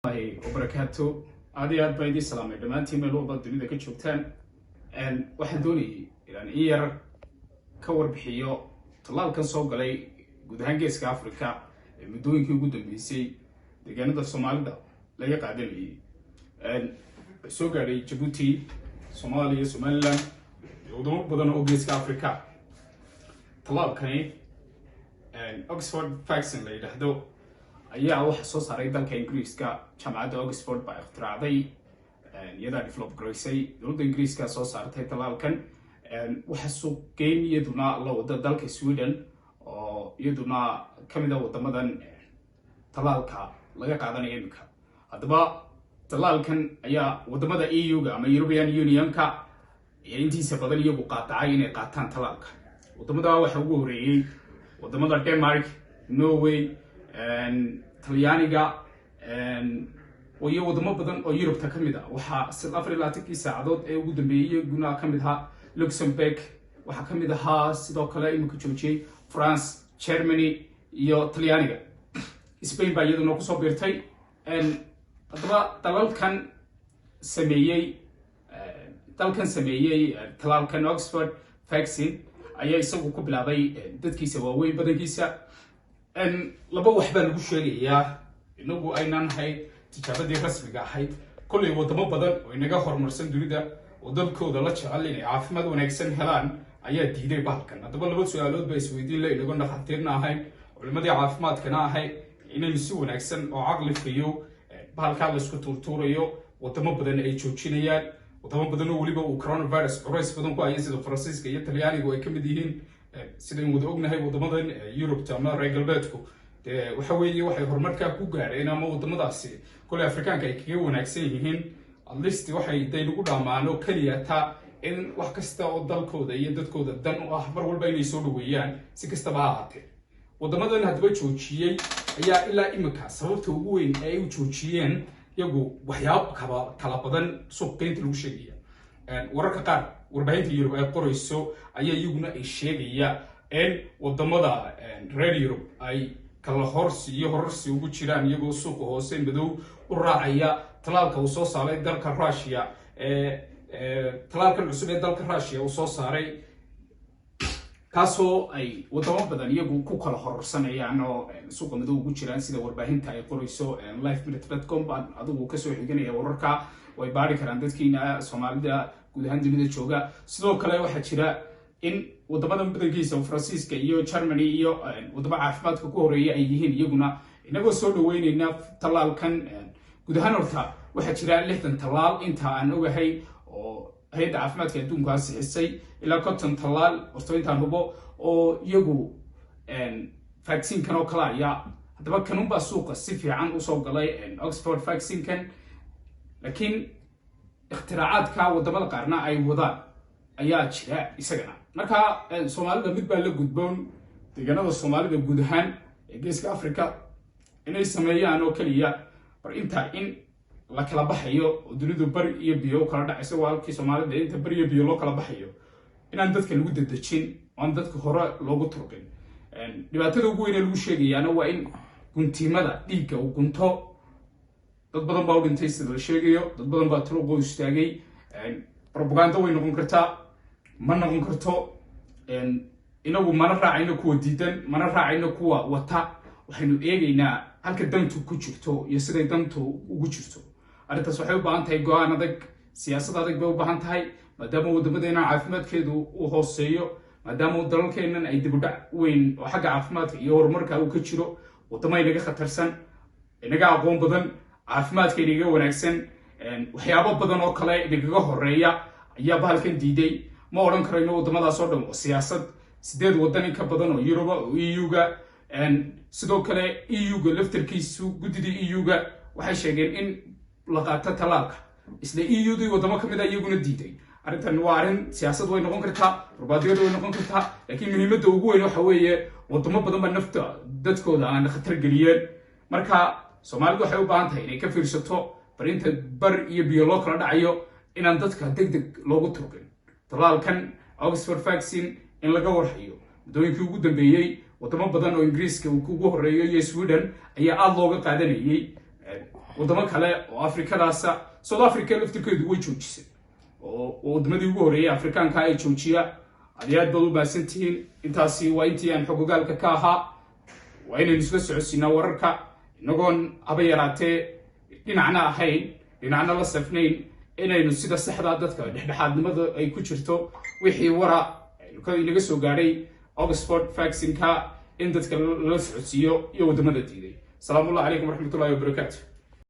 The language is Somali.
Wabarakaatu. Aad iyo aad baan idiin salaamay dhammaantiin meel walba dunida ka joogtaan. Waxaan doonayay inaan in yar ka warbixiyo tallaalkan soo galay guud ahaan Geeska Africa ee muddooyinkii ugu dambeysay deegaanada Soomaalida laga qaadanayay. Soo gaadhay Jabuuti, Soomaaliya, Somaliland iyo wadamo badan oo Geeska Africa. Tallaalkani Oxford vaccine la yidhaahdo ayaa waxa soo saaray dalka Ingiriiska. Jaamacadda Oxford baa ikhtiraacday, iyadaa develop garaysay. Dowladda Ingiriiska soo saartay tallaalkan. Waxa suuqgeyn iyaduna la wada dalka Sweden, oo iyaduna kamid ah wadamadan tallaalka laga qaadanayo imika. Haddaba tallaalkan ayaa wadamada EU-ga ama European Unionka ayaa intiisa badan iyagu qaatacay inay qaataan tallaalka. Wadamada waxa ugu horeeyey wadamada Denmark, Norway, Talyaaniga iyo wadamo badan oo Yurubta ka mid ah. Waxaa 24-kii saacadood ee ugu dambeeyey iyaguna ka mid ahaa Luxembourg. Waxaa ka mid ahaa sidoo kale imika joojiyey France, Germany iyo Talyaaniga. Spain baa iyaduna kusoo biirtay. Haddaba dalkan sameeyey talaalkan Oxford vaccine ayaa isagu ku bilaabay dadkiisa waaweyn badankiisa. Laba wax baa lagu sheegayaa. Inagu aynaan ahayn tijaabadii rasmiga ahayd. Kollay wadamo badan oo inaga horumarsan dunida oo dalkooda la jecel inay caafimaad wanaagsan helaan ayaa diiday bahalkan. Haddaba laba su-aalood baa isweydiin la, inagoo dhakhaatiirna ahayn, culimadii caafimaadkana ahayn, inaynu si wanaagsan oo caqli fayo bahalkaa laysku tuurtuurayo, wadamo badan ay joojinayaan, wadamo badan oo weliba uu coronavirus culays badan ku haya, sida Faransiiska iyo Talyaanigu ay ka mid yihiin. Sidaynu wada ognahay, wadamadan Yurubta ama reer galbeedku dee waxa weeye waxay horumarkaa ku gaadheen, ama wadamadaasi koley Afrikaanka ay kaga wanaagsan yihiin, at least waxay daynagu dhammaano keliya ta in wax kasta oo dalkooda iyo dadkooda dan u ah mar walba inay soo dhaweeyaan, si kastaba ha ahaatee. Wadamadan haddaba joojiyey ayaa ilaa imika sababta ugu weyn ee ay u joojiyeen iyagu waxyaabo kaba kala badan suuqgeynta lagu sheegaya. Wararka qaar warbaahinta Yurub ay qorayso ayaa iyaguna ay sheegaya in wadamada reer Yurub ay kala horsi iyo horarsi ugu jiraan, iyagoo suuqa hoose madow u raacaya talaalka uu soo saaray dalka Russia, talaalkan cusub ee dalka Russia uu soo saaray, kaasoo ay wadamo badan iyagu ku kala hororsanayaan oo suuqa madow ugu jiraan, sida warbaahinta ay qorayso. Lifeminute.com baan adigu kasoo xiganaya wararka. Way baari karaan dadkiina Soomaalida guud ahaan dunida jooga. Sidoo kale waxaa jira in wadamadan badankiisa, Faransiiska iyo Germany iyo wadamo caafimaadka ku horeeya ay yihiin, iyaguna inagoo soo dhaweyneyna tallaalkan guud ahaan. Horta waxaa jira 60 tallaal inta aan ogahay oo Hay-adda Caafimaadka Adduunka ansixisay, ilaa 50 tallaal horto intaan hubo oo iyagu vaccinekan oo kale ayaa. Haddaba kanunbaa suuqa si fiican usoo galay, Oxford vaccinekan, laakiin ikhtiraacadka wadamada qaarna ay wadaan ayaa jira isagana. Marka Soomaalida mid baa la gudboon, deegaanada Soomaalida guud ahaan ee Geeska Africa, inay sameeyaan oo keliya bar inta in la kala baxayo oo dunidu bari iyo biyo u kala dhacayso. Waa halkii Soomaalida inta bari iyo biyo loo kala baxayo inaan dadka lagu dedejin oo aan dadka hore loogu turqin. Dhibaatada ugu weyn ee lagu sheegayaana waa in guntimada dhiigga uu gunto. Dad badan baa u dhintay sida la sheegayo, dad badan baa turuqoo istaagay. Propaganda way noqon kartaa, ma noqon karto. Inagu mana raacayno kuwa diidan, mana raacayno kuwa wata. Waxaynu eegaynaa halka dantu ku jirto iyo siday dantu ugu jirto. Arrintaas waxay u baahan tahay go-aan adag, siyaasad adag bay u baahan tahay, maadaama wadamadeena caafimaadkeedu uu hooseeyo, maadaama dalalkeennan ay dibudhac weyn oo xagga caafimaadka iyo horumarka uu ka jiro. Wadamo inaga khatarsan, inaga aqoon badan, caafimaadka inaga wanaagsan, waxyaabo badan oo kale inagaga horeeya ayaa bahalkan diiday. Ma odhan karayno waddamadaas oo dhan waa siyaasad. Sideed waddan in ka badan oo Yuruba oo EU-ga, sidoo kale EU-ga laftarkiisu, guddidii EU-ga waxay sheegeen in la qaato talaalka. Isla EU-dii waddamo ka mid a iyaguna diiday. Arrintan waa arrin siyaasad way noqon kartaa, propaganda way noqon kartaa, laakiin muhiimadda ugu weyn waxa weeye waddamo badan baa nafta dadkooda aan khatar geliyeen. Marka Soomaalidu waxay u baahan tahay inay ka fiirsato barinta bar iyo biyo loo kala dhacayo, inaan dadka deg deg loogu turqin talaalkan Oxford vaccine, in laga warhayo. Muddooyinkii ugu dambeeyey wadamo badan oo Ingiriiska uu ugu horeeyo iyo Sweden ayaa aada looga qaadanayay. Waddamo kale oo Afrikadaasa, South Africa laftirkeedu way joojisay, oo waddamadii ugu horreeyay Afrikaanka ay joojiya. Aad iyo aad baad u mahadsantihiin. Intaasi waa intii aan xogogaalka ka ahaa. Waa inaynu isla socodsiinaa wararka, inagoon haba yaraatee dhinacna ahayn, dhinacna la safnayn, inaynu sida saxda dadka dhexdhexaadnimada ay ku jirto wixii wara inaga soo gaadhay Oxford vaccineka in dadka lala socodsiiyo iyo waddamada diiday. Asalaamu calaykum waraxmatullahi wabarakaatu.